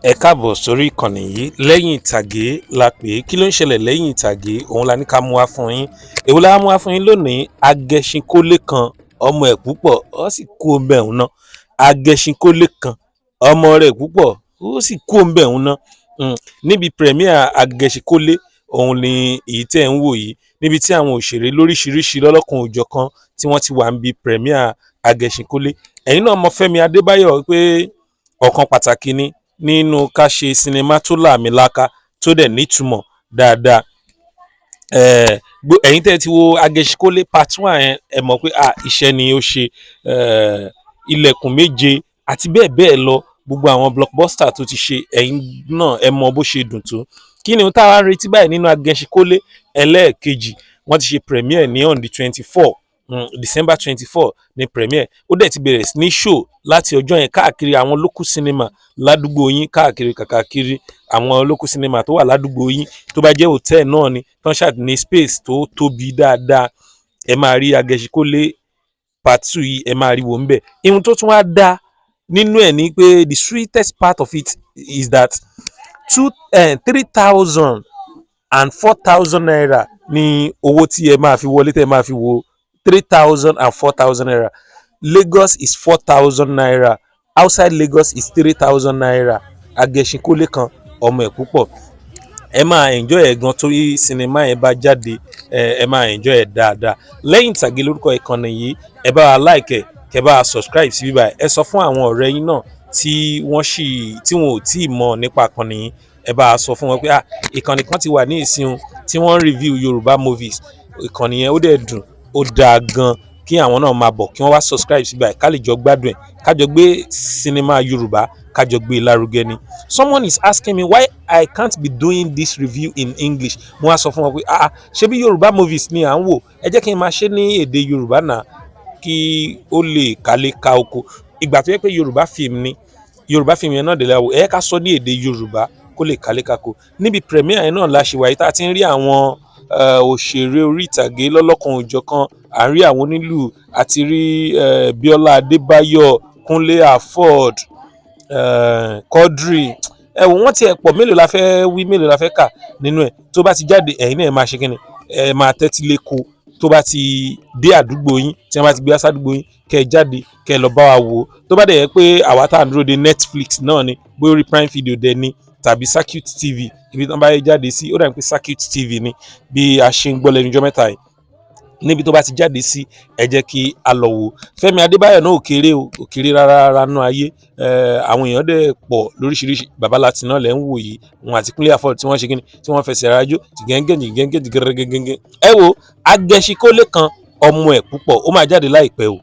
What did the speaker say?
Ẹ káàbọ̀ sórí ìkànnì yìí. Lẹ́yìn Ìtàgé la pè é. Kí ló ń ṣẹlẹ̀ lẹ́yìn ìtàgé? Òun la ní ká mú wá fún yín. Èwo la mú wá fún yín lónìí? Agẹṣinkólé kan, ọmọ ẹ̀ púpọ̀, ó sì kú omi ẹ̀hún ná. Agẹṣinkólé kan, ọmọ rẹ̀ púpọ̀, ó sì kú omi ẹ̀hún ná. Níbi premiere Agẹṣinkólé, òun ni èyí tẹ́ ẹ̀ ń wò yìí, níbi tí àwọn òṣèré lóríṣiríṣi lọ́lọ́kan òjọ̀kan tí wọ́n ti wà níbi premiere Agẹṣinkólé. Ẹ̀yin náà mọ Fẹ́mi Adébáyọ̀ pé ọ̀kan pàtàkì ni nínú ká ṣe sinimá tó lààmìlaaka, tó dẹ̀ nítumọ̀ dáadáa. Ẹ̀yin tẹ́ ẹ ti wo Agẹṣinkólé part one yẹn, ẹ mọ̀ pé ah, iṣẹ́ ni ó ṣe. Ilẹ̀kùn Méje àti bẹ́ẹ̀ bẹ́ẹ̀ lọ, gbogbo àwọn blockbuster tó ti ṣe, ẹ̀yin náà ẹ mọ bó ṣe dùn tó. Kí ni ohun tá a wá ń retí báyìí nínú Agẹṣinkólé ẹlẹ́ẹ̀kejì? Wọ́n ti ṣe premiere ní on the 24, December 24 ní premiere. Ó dẹ̀ ti bẹ̀rẹ̀ sí ní show láti ọjọ́ yẹn káàkiri àwọn local cinema ládùúgbò yín, káàkiri kàkàkiri àwọn local cinema tó wà ládùúgbò yín. Tó bá jẹ́ hotel náà ni tán ṣáà ní space tó tóbi dáadáa, ẹ máa rí Agẹṣinkólé part two yìí, ẹ máa rí wò ńbẹ̀. Ihun tó tún wá dá nínú ẹ̀ ni pé the sweetest part of it is that two 3,000 and 4,000 naira ní owó tí ẹ máa fi wọlé, tẹ́ ẹ máa fi wo. 3,000 and 4,000 naira. Lagos is 4,000 naira, outside Lagos is 3,000 naira. Agẹṣinkólé kan, ọmọ ẹ̀ púpọ̀, ẹ máa enjoy ẹ̀ gan torí sinimá yẹn bá jáde, ẹ máa enjoy ẹ̀ dáadáa. Lẹ́yìn Ìtàgé lórúkọ ìkànnì yìí. Ẹ bá wa like, ẹ kẹ́ bá wa subscribe sí bíbá. Ẹ sọ fún àwọn ọ̀rẹ́ yín náà tí wọ́n sì tí wọn ò tí ì mọ̀ nípa ìkànnì yìí. Ẹ bá wa sọ fún wọn pé ah, ìkànnì kan ti wà ní ìsìn tí wọ́n ń review Yorùbá movies. Ìkànnì yẹn, ó dẹ̀ dùn, ó dáa gan. Kí àwọn náà máa bọ̀, kí wọ́n wá subscribe síbí, ká lè jọ gbádùn ẹ̀, ká jọ gbé sinimá Yorùbá, ká jọ gbé e lárugẹ ni. Someone is asking me why I can't be doing this review in English. Mo wá sọ fún wọn pé ah, ṣé bí Yorùbá movies ni à ń wò, ẹ jẹ́ kí n máa ṣe ní èdè Yorùbá náà kí ó lè kálé ká oko. Ìgbà tó yẹ pé Yorùbá film ni, Yorùbá film yẹn náà dẹ̀ la wò, ẹ ká sọ ní èdè Yorùbá kó lè kálé káko. Níbi premiere yẹn náà la ṣe wáyé tá a ti ń rí àwọn òṣèré orí ìtàgé lọ́lọ́kan òjọ̀kan, à ń rí àwọn onílù, àti rí Bíọ́lá Adébáyọ̀, Kúnlé Afod, Quadri. Ẹ wò wọ́n tiẹ̀ pọ̀. Mélòó la fẹ́ wí? Mélòó la fẹ́ kà nínú ẹ̀? Tó bá ti jáde, ẹ̀yin náà ẹ máa ṣe kíni, ẹ máa tẹ́tí léko. Tó bá ti dé àdúgbò yín, tí wọ́n bá ti gbé wá sádùúgbò yín, kẹ́ ẹ jáde, kẹ́ ẹ lọ bá wa wò ó. Tó bá dẹ̀ yẹ pé àwa tá à ń dúró de Netflix náà ni, bóyá orí Prime Video dẹ̀ ni tàbí Circuit TV, ibi tí wọ́n bá yẹ jáde sí, ó dàbí pé Circuit TV ni bí a ṣe ń gbọ́ lẹ́nu ọjọ́ mẹ́ta yìí. Níbi tó bá ti jáde sí, ẹ jẹ́ kí a lọ wò. Fẹ́mi Adébáyọ̀ náà ò kéré o, ò kéré rárá rárá nú ayé. Àwọn èèyàn dẹ̀ pọ̀ lóríṣiríṣi. Bàbá Láti náà lẹ́ ń wò yìí, wọn àti Kúnlé Afod tí wọ́n ṣe kíni, tí wọ́n fẹsẹ̀ rájò jìgẹ́ngẹ́ jìgẹ́ngẹ́ jìgẹ́rẹ́gẹ́gẹ́. Ẹ wo Agẹṣinkólé kan, ọmọ ẹ̀ púpọ̀, ó máa jáde láìpẹ́ o.